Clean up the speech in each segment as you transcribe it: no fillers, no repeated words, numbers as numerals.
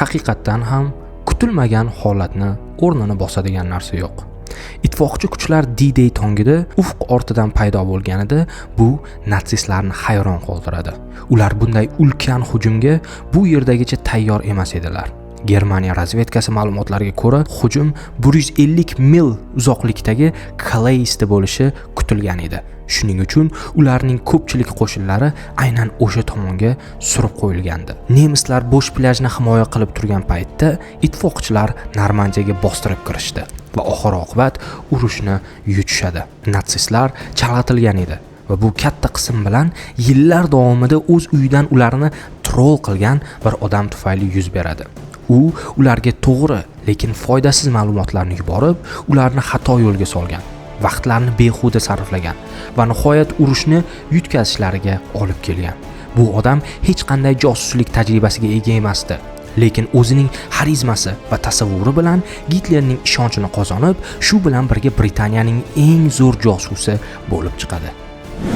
Haqiqatdan ham kutilmagan holatni o'rnini bosadigan narsa yo'q. Ittifoqchi kuchlar D-Day tongida ufq ortidan paydo bo'lganida bu natsistlarni hayron qoldiradi. Ular bunday ulkan hujumga bu yerdagicha tayyor emas edilar. Germaniya razvedkasi ma'lumotlariga ko'ra, hujum 150 mil uzoqlikdagi Kalaisda bo'lishi kutilgan edi. Shuning uchun ularning ko'pchilik qo'shinlari aynan o'sha tomonga surib qo'yilgandi. Nemislar bo'sh plyajni himoya qilib turgan paytda ittifoqchilar Normandiyaga bostirib kirishdi va oxir-oqibat urushni yutishadi. Natsistlar chalg'itilgan edi va bu katta qism bilan yillar davomida o'z uyidan ularni troll qilgan bir odam tufayli yuz beradi. U ularga to'g'ri, lekin foydasiz ma'lumotlarni yuborib, ularni xato yo'lga solgan, vaqtlarini behuda sarflagan va nihoyat urushni yutkazishlariga olib kelgan. Bu odam hech qanday josuslik tajribasiga ega emasdi, lekin o'zining xarizmasi va tasavvuri bilan Gitlerning ishonchini qozonib, shu bilan birga Britaniyaning eng zo'r josusi bo'lib chiqadi.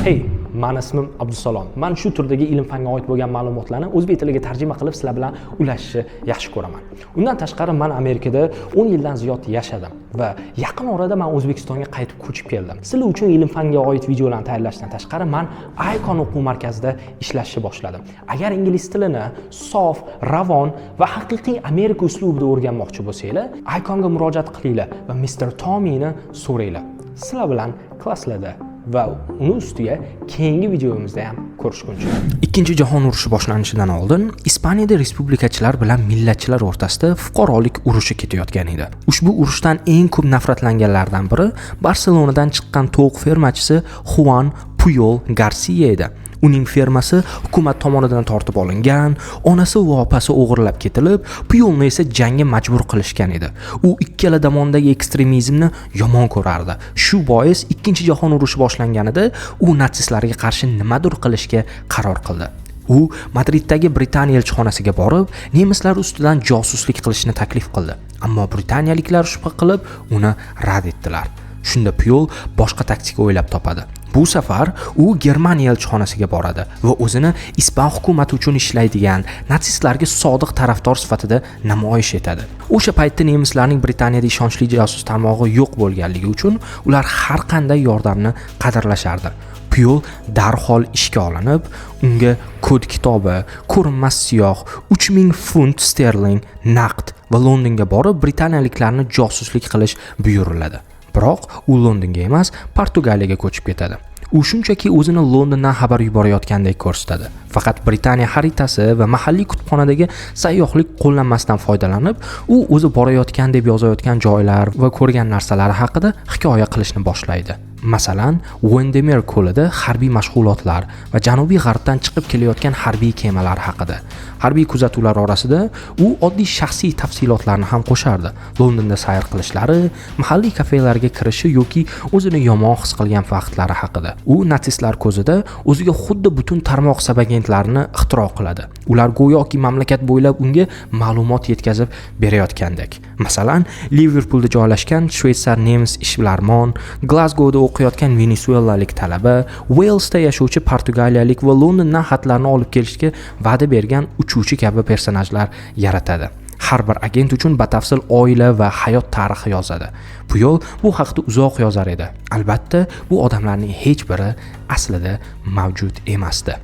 Hey, mani ismim Abdusalom. Man shu turdagi ilm-fanga oid bo'lgan ma'lumotlarni o'zbek tiliga tarjima qilib sizlar bilan ulashishni yaxshi ko'raman. Undan tashqari man Amerikada 10 yildan ziyod yashadim va yaqin orada man O'zbekistonga qaytib ko'chib keldim. Sizlar uchun ilm-fanga oid videolarni tayyorlashdan tashqari man Icon o'quv markazida ishlashni boshladim. Agar ingliz tilini sof, ravon va haqiqiy Amerika uslubida o'rganmoqchi bo'lsanglar, Iconga murojaat qilinglar va Mr. Tommyni so'ranglar. Sizlar bilan klasslarda va uni ustiga keyingi videomizda ham ko'rishguncha. Ikkinchi jahon urushi boshlanishidan oldin Ispaniyada respublikachilar bilan millatchilar o'rtasida fuqarolik urushi ketayotgan edi. Ushbu urushdan eng ko'p nafratlanganlardan biri Barselonadan chiqqan tovuq fermachisi Juan Puyol Garcia edi. Uning fermasi hukumat tomonidan tortib olingan, onasi va opasi o'g'irlab ketilib, Puyolni esa jangga majbur qilishgan edi. U ikkala tomondagi ekstremizmni yomon ko'rardi. Shu bois Ikkinchi jahon urushi boshlanganida u natsistlarga qarshi nimadir qilishga qaror qildi. U Madriddagi Britaniya elchixonasiga borib, nemislar ustidan josuslik qilishni taklif qildi. Ammo britaniyaliklar shubha qilib, uni rad etdilar. Shunda Puyol boshqa taktika o'ylab topadi. Bu safar u Germaniya elchixonasiga boradi va o'zini ispan hukumati uchun ishlaydigan natsistlarga sodiq tarafdor sifatida namoyish etadi. O'sha paytda nemislarning Britaniyada ishonchli josus tarmog'i yo'q bo'lganligi uchun ular har qanday yordamni qadrlashardi. Puyol darhol ishga olinib, unga kod kitobi, ko'rinmas siyoh, 3000 funt sterling naqd va Londonga borib britaniyaliklarni josuslik qilish buyuriladi. Biroq u Londonga emas, Portugaliyaga ko'chib ketadi. U shunchaki o'zini Londondan xabar yuborayotgandek ko'rsatadi. Faqat Britaniya xaritasi va mahalliy kutubxonadagi sayyohlik qo'llanmasidan foydalanib, u o'zi borayotgan deb yozayotgan joylar va ko'rgan narsalari haqida hikoya qilishni boshlaydi. Masalan, Windermere ko'lida harbiy mashg'ulotlar va janubiy g'arbdan chiqib kelayotgan harbiy kemalar haqida. Harbiy kuzatuvlar orasida u oddiy shaxsiy tafsilotlarni ham qo'shardi. Londonda sayr qilishlari, mahalliy kafelarga kirishi yoki o'zini yomon his qilgan vaqtlari haqida. U natsistlar ko'zida o'ziga xuddi butun tarmoq subagentlarini ixtiro qiladi. Ular go'yoki mamlakat bo'ylab unga ma'lumot yetkazib berayotgandek. Masalan, Liverpulda joylashgan shvetsar nemis ishbilarmon, Glasgowda o'qiyotgan venesuelalik talaba, Uelsda yashovchi portugaliyalik va Londondan xatlarni olib kelishga va'da bergan uchuvchi kabi personajlar yaratadi. Har bir agent uchun batafsil oila va hayot tarixi yozadi. Puyol bu haqda uzoq yozar edi. Albatta, bu odamlarning hech biri aslida mavjud emasdi.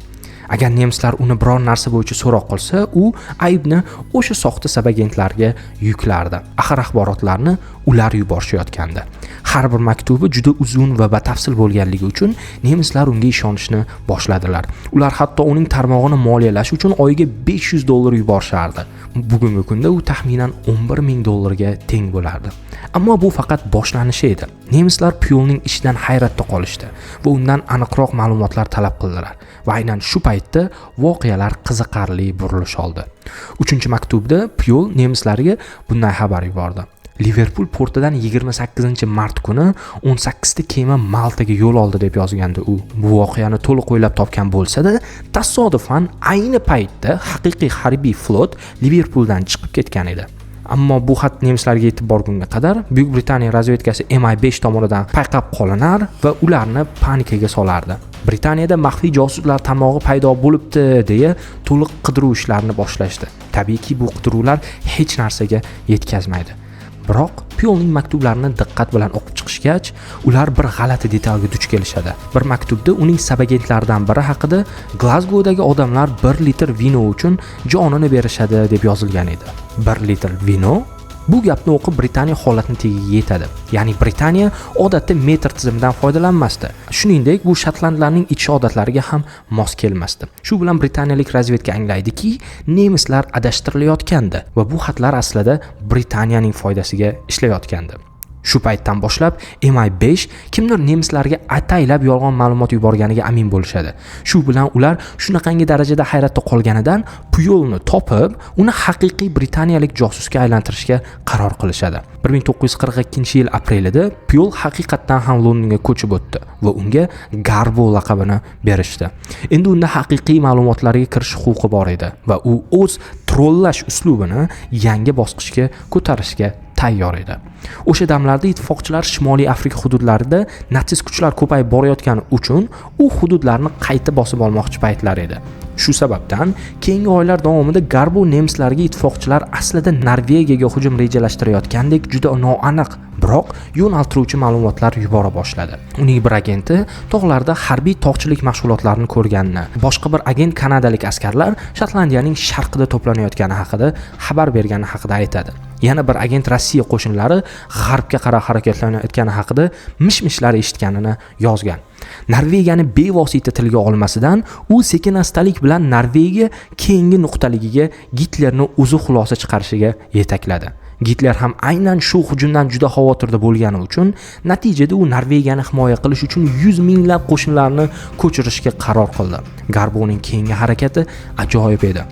Agar nemislar uni biror narsa bo'yicha so'roq qilsa, u aybni o'sha soxta subagentlarga yuklardi. Axir axborotlarni ular yuborishayotgandi. Har bir maktubi juda uzun va batafsil bo'lganligi uchun nemislar unga ishonishni boshladilar. Ular hatto uning tarmog'ini moliyalash uchun oyiga 500 dollar yuborishardi. Bugungi kunda u taxminan 11 ming dollarga teng bo'lardi. Ammo bu faqat boshlanishi edi. Nemislar Puyolning ishidan hayratda qolishdi va undan aniqroq ma'lumotlar talab qildilar. Va aynan shu paytda voqealar qiziqarli burilish oldi. 3-maktubda Puyol nemislarga bunday xabar yubordi. Liverpul portidan 28 mart kuni 18 ta kema Maltaga yo'l oldi deb yozgandi u. Bu voqeani to'liq o'ylab topgan bo'lsa-da, tasodifan ayni paytda haqiqiy harbiy flot Liverpuldan chiqib ketgan edi. Ammo bu xat nemislarga yetib borgunga qadar Buyuk Britaniya razvedkasi MI5 tomonidan payqab qolinar va ularni panikaga solardi. Britaniyada maxfiy josuslar tarmog'i paydo bo'libdi deya to'liq qidiruv ishlarini boshlashdi. Tabiiyki, bu qidiruvlar hech narsaga yetkazmaydi. Biroq Puyolning maktublarini diqqat bilan o'qib chiqishgach, ular bir g'alati detalga duch kelishadi. Bir maktubda uning sabagentlaridan biri haqida Glasgowdagi odamlar 1 litr vino uchun jonini berishadi deb yozilgan edi. 1 litr vino? Bu gapni o'qib Britaniya holatni tagiga yetadi. Ya'ni Britaniya odatda metr tizimidan foydalanmasdi. Shuningdek, bu shotlandlarning ichish odatlariga ham mos kelmasdi. Shu bilan britaniyalik razvedka anglaydiki, nemislar adashtirilayotgandi va bu xatlar aslida Britaniyaning foydasiga ishlayotgandi. Shu paytdan boshlab MI5 kimdir nemislarga ataylab yolg'on ma'lumot yuborganiga amin bo'lishadi. Shu bilan ular shunaqangi darajada hayratda qolganidan Puyolni topib, uni haqiqiy britaniyalik josusga aylantirishga qaror qilishadi. 1942-yil aprelida Puyol haqiqatdan ham Londonga ko'chib o'tdi va unga Garbo laqabini berishdi. Endi unda haqiqiy ma'lumotlarga kirish huquqi bor edi va u o'z trollash uslubini yangi bosqichga ko'tarishga tayyor edi. O'sha damlarda ittifoqchilar Shimoliy Afrika hududlarida natsist kuchlar ko'payib borayotgani uchun u hududlarni qayta bosib olmoqchi paytlar edi. Shu sababdan keyingi oylar davomida Garbo nemislarga ittifoqchilar aslida Norvegiyaga hujum rejalashtirayotgandek juda noaniq, biroq yo'naltiruvchi ma'lumotlar yubora boshladi. Uning bir agenti tog'larda harbiy tog'chilik mashg'ulotlarini ko'rganini, boshqa bir agent kanadalik askarlar Shotlandiyaning sharqida to'planayotgani haqida xabar bergani haqida aytadi. Yana bir agent Rossiya qo'shinlari g'arbga qarab harakatlanayotgani haqida mish-mishlar eshitganini yozgan. Norvegiyani bevosita tilga olmasidan u sekin-astalik bilan Norvegiya keyingi nuqtaligiga Gitlerni o'zi xulosa chiqarishiga yetakladi. Gitler ham aynan shu hujumdan juda xavotirda bo'lgani uchun natijada u Norvegiyani himoya qilish uchun 100 minglab qo'shinlarni ko'chirishga qaror qildi. Garboning keyingi harakati ajoyib edi.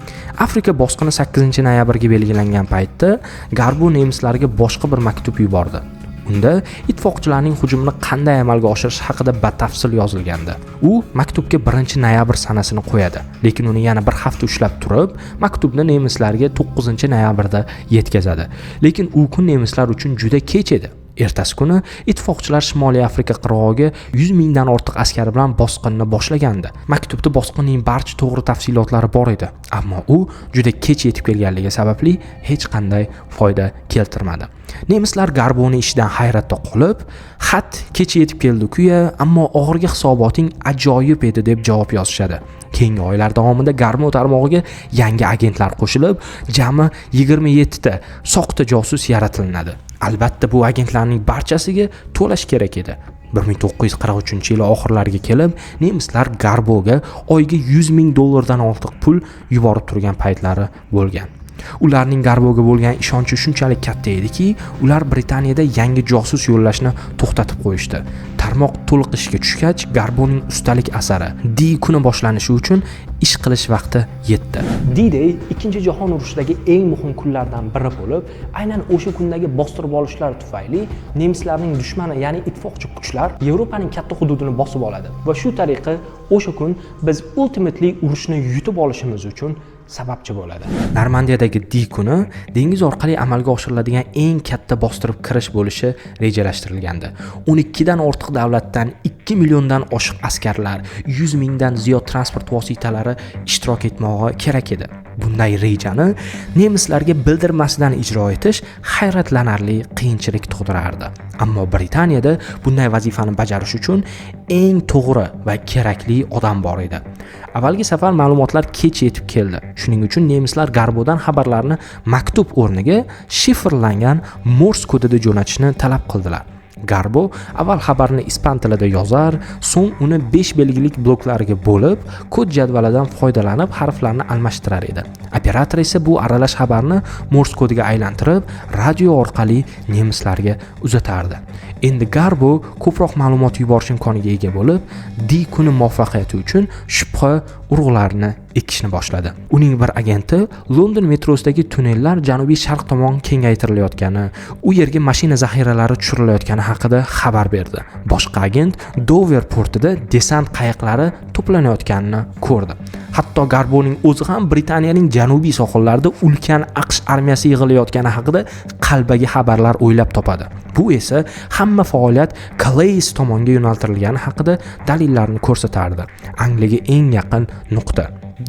Afrika bosqini 8-noyabrga belgilangan paytda Garbo nemislarga boshqa bir maktub yubordi. Unda ittifoqchilarning hujumini qanday amalga oshirish haqida batafsil yozilgandi. U maktubga 1-noyabr sanasini qo'yadi, lekin uni yana bir hafta ushlab turib, maktubni nemislarga 9-noyabrda yetkazadi. Lekin u kun nemislar uchun juda kech edi. Ertasi kuni ittifoqchilar Shimoliy Afrika qirg'og'iga 100 mingdan ortiq askari bilan bosqinni boshlagandi. Maktubda bosqinning barcha to'g'ri tafsilotlari bor edi, ammo u juda kech yetib kelganligi sababli hech qanday foyda keltirmadi. Nemislar Garboni ishidan hayratda qolib, xat kech yetib keldi-ku-ya, ammo oxirgi hisoboting ajoyib edi deb javob yozishadi. Keyingi oylar davomida Garbo tarmog'iga yangi agentlar qo'shilib, jami 27 ta soxta josus yaratilinadi. Albatta bu agentlarning barchasiga to'lash kerak edi. 1943-yil oxirlariga kelib, nemislar Garboga oyga $100 ming ortiq pul yuborib turgan paytlari bo'lgan. Ularning Garboga bo'lgan ishonchi shunchalik katta ediki, ular Britaniyada yangi josus yo'llashni to'xtatib qo'yishdi. Tarmoq to'liq ishga tushgach, Garboning ustalik asari D kuni boshlanishi uchun ish qilish vaqti yetdi. D-Day 2 jahon urushidagi eng muhim kunlardan biri bo'lib, aynan o'sha kundagi bostirib olishlar tufayli nemislarning dushmani, ya'ni ittifoqchi kuchlar Yevropaning katta hududini bosib oladi va shu tariqa o'sha kun biz ultimately urushni yutib olishimiz uchun sababchi bo'ladi. Normandiyadagi D kuni dengiz orqali amalga oshiriladigan eng katta bostirib kirish bo'lishi rejalashtirilgandi. 12 dan ortiq davlatdan 2 milliondan oshiq askarlar, 100 mingdan ziyod transport vositalari ishtirok etmog'i kerak edi. Bunday rejani nemislarga bildirmasdan ijro etish hayratlanarli qiyinchilik tug'dirardi. Ammo Britaniyada bunday vazifani bajarish uchun eng to'g'ri va kerakli odam bor edi. Avvalgi safar ma'lumotlar kech yetib keldi. Shuning uchun nemislar Garbodan xabarlarni maktub o'rniga shifrlangan Morse kodida jo'natishni talab qildilar. Garbo avval xabarni ispan tilida yozar, so'ng uni 5 belgilik bloklarga bo'lib, kod jadvalidan foydalanib harflarni almashtirar edi. Operator esa bu aralash xabarni Morse kodiga aylantirib, radio orqali nemislarga uzatardi. Endi Garbo ko'proq ma'lumot yuborish imkoniga ega bo'lib, D kuni muvaffaqiyati uchun shubha urug'larini ekishni boshladi. Uning bir agenti London metrosidagi tunnellar janubiy sharq tomon kengaytirilayotgani, u yerga mashina zaxiralari tushirilayotgani haqida xabar berdi. Boshqa agent Dover portida desant qayiqlari to'planayotganini ko'rdi. Hatto Garboning o'zi ham Britaniyaning janubiy sohillarida ulkan AQSh armiyasi yig'ilayotgani haqida qalbaki xabarlar o'ylab topadi. Bu esa hamma faoliyat Calais tomonga yo'naltirilgani haqida dalillarni ko'rsatardi. Angliyaga eng yaqin nuqta.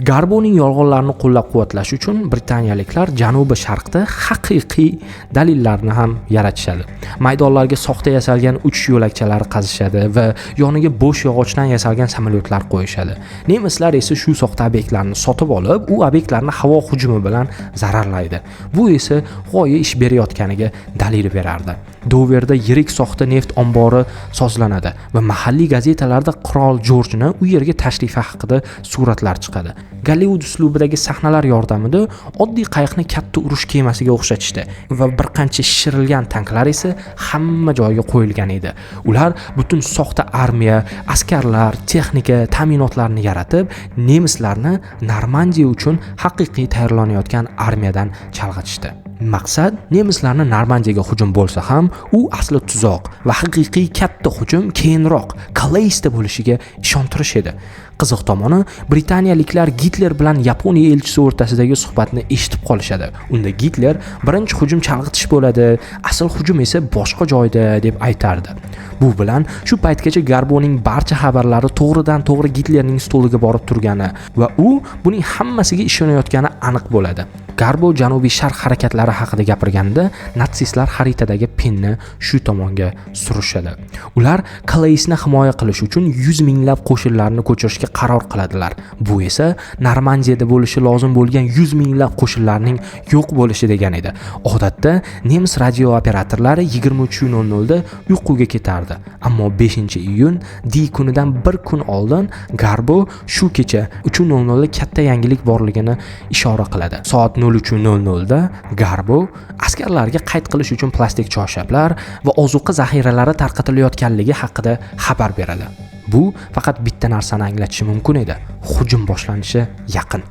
Garboning yolg'onlarini qo'llab-quvvatlash uchun britaniyaliklar janubi sharqda haqiqiy dalillarni ham yaratishadi. Maydonlarga soxta yasalgan uchish yo'lakchalari qazishadi va yoniga bo'sh yog'ochdan yasalgan samolyotlar qo'yishadi. Nemislar esa shu soxta obyektlarni sotib olib, u obyektlarni havo hujumi bilan zararlaydi. Bu esa g'oya ish berayotganiga dalil berardi. Doverda yirik soxta neft ombori sozlanadi va mahalliy gazetalarda qirol Jorjni u yerga tashrifi haqida suratlar chiqadi. Gollivud uslubidagi sahnalar yordamida oddiy qayiqni katta urush kemasiga o'xshatishdi va bir qancha shishirilgan tanklar esa hamma joyga qo'yilgan edi. Ular butun soxta armiya, askarlar, texnika, ta'minotlarni yaratib, nemislarni Normandiya uchun haqiqiy tayyorlanayotgan armiyadan chalg'itishdi. Maqsad nemislarni Normandiyaga hujum bo'lsa ham, u asli tuzoq va haqiqiy katta hujum keyinroq Kalaysda bo'lishiga ishontirish edi. Qiziq tomoni, britaniyaliklar Gitler bilan Yaponiya elchisi o'rtasidagi suhbatni eshitib qolishadi. Unda Gitler birinchi hujum chalg'itish bo'ladi, asl hujum esa boshqa joyda deb aytardi. Bu bilan shu paytgacha Garboning barcha xabarlari to'g'ridan to'g'ri Gitlerning stoliga borib turgani va u buning hammasiga ishonayotgani aniq bo'ladi. Garbo janubiy sharq harakatlari haqida gapirganda, natsistlar xaritadagi pinni shu tomonga surishadi. Ular Kalaysni himoya qilish uchun 100 minglab qo'shinlarni ko'chirishga qaror qiladilar. Bu esa Normandiyada bo'lishi lozim bo'lgan 100 minglab qo'shinlarning yo'q bo'lishi degan edi. Odatda nemis radio operatorlari 23:00 da uyquga ketardi. Ammo 5-iyun D kunidan bir kun oldin Garbo shu kecha 3:00 da katta yangilik borligini ishora qiladi. Soat 03:00 da Garbo askarlarga qayd qilish uchun plastik choyshablar va ozuqa zaxiralari tarqatilayotganligi haqida xabar beradi. Bu faqat bitta narsani anglatishi mumkin edi. Hujum boshlanishi yaqin.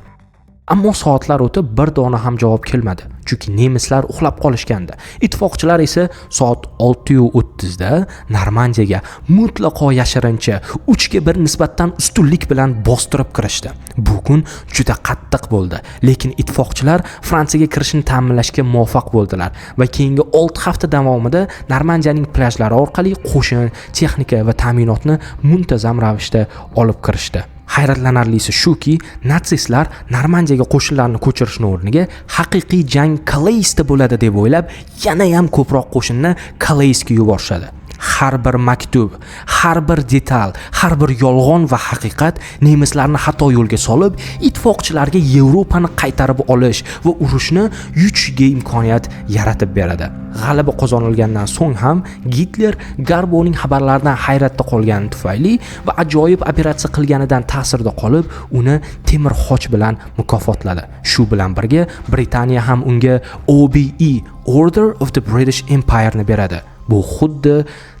Ammo soatlar o'tib bir dona ham javob kelmadi, chunki nemislar uxlab qolishgandi. Ittifoqchilar esa soat 6:30 da Normandiyaga mutlaqo yashirincha 3-1 nisbatdan ustunlik bilan bostirib kirishdi. Bu kun juda qattiq bo'ldi, lekin ittifoqchilar Fransiyaga kirishni ta'minlashga muvaffaq bo'ldilar va keyingi 6 hafta davomida Normandiyaning plyajlari orqali qo'shin, texnika va ta'minotni muntazam ravishda olib kirishdi. Hayratlanarlisi shuki, natsistlar Normandiyaga qo'shinlarni ko'chirishni o'rniga haqiqiy jang Kalaysda bo'ladi deb o'ylab, yana ham ko'proq qo'shinni Kalaysga yuborishadi. Har bir maktub, har bir detal, har bir yolg'on va haqiqat nemislarni xato yo'lga solib, ittifoqchilarga Yevropani qaytarib olish va urushni yutishga imkoniyat yaratib beradi. G'alaba qozonilgandan so'ng ham Gitler Garboning xabarlaridan hayratda qolgani tufayli va ajoyib operatsiya qilganidan ta'sirda qolib, uni temir xoch bilan mukofotladi. Shu bilan birga Britaniya ham unga OBE, Order of the British Empire'ni beradi. Bu xuddi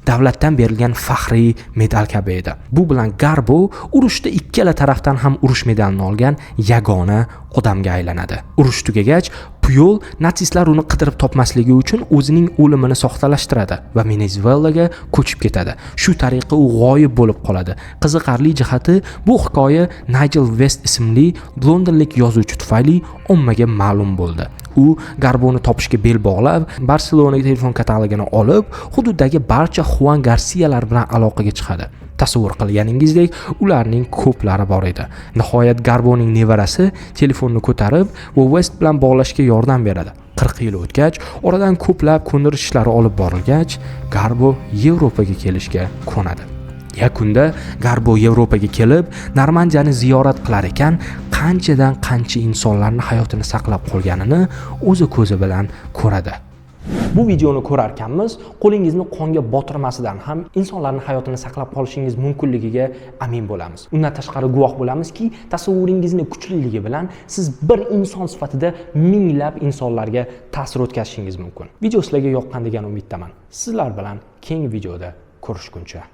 davlatdan berilgan faxriy medal kabi edi. Bu bilan Garbo urushda ikkala tarafdan ham urush medalini olgan yagona odamga aylanadi. Urush tugagach, Puyol natsistlar uni qidirib topmasligi uchun o'zining o'limini soxtalashtiradi va Venezuelaga ko'chib ketadi. Shu tariqa u g'oyib bo'lib qoladi. Qiziqarli jihati, bu hikoya Nigel West ismli londonlik yozuvchi tufayli ommaga ma'lum bo'ldi. U Garboni topishga bel bog'lab, Barselonaga telefon katalogini olib, hududdagi barcha Juan Garsiyalar bilan aloqaga chiqadi. Tasavvur qilganingizdek, ularning ko'plari bor edi. Nihoyat Garboning nevarasi telefonni ko'tarib, West bilan bog'lashga yordam beradi. 40 yil o'tgach, oradan ko'plab ko'ndirish ishlari olib borilgach, Garbo Yevropaga kelishga ko'nadi. Yakunda Garbo Yevropaga kelib, Normandiyani ziyorat qilar ekan, qanchadan qancha insonlarning hayotini saqlab qolganini o'zi ko'zi bilan ko'radi. Bu videoni ko'rarkanmiz, qo'lingizni qonga botirmasidan ham insonlarning hayotini saqlab qolishingiz mumkinligiga amin bo'lamiz. Undan tashqari guvoh bo'lamizki, tasavvuringizni kuchliligi bilan siz bir inson sifatida minglab insonlarga ta'sir o'tkazishingiz mumkin. Video sizlarga yoqqan degan umiddaman. Sizlar bilan keyingi videoda ko'rishguncha.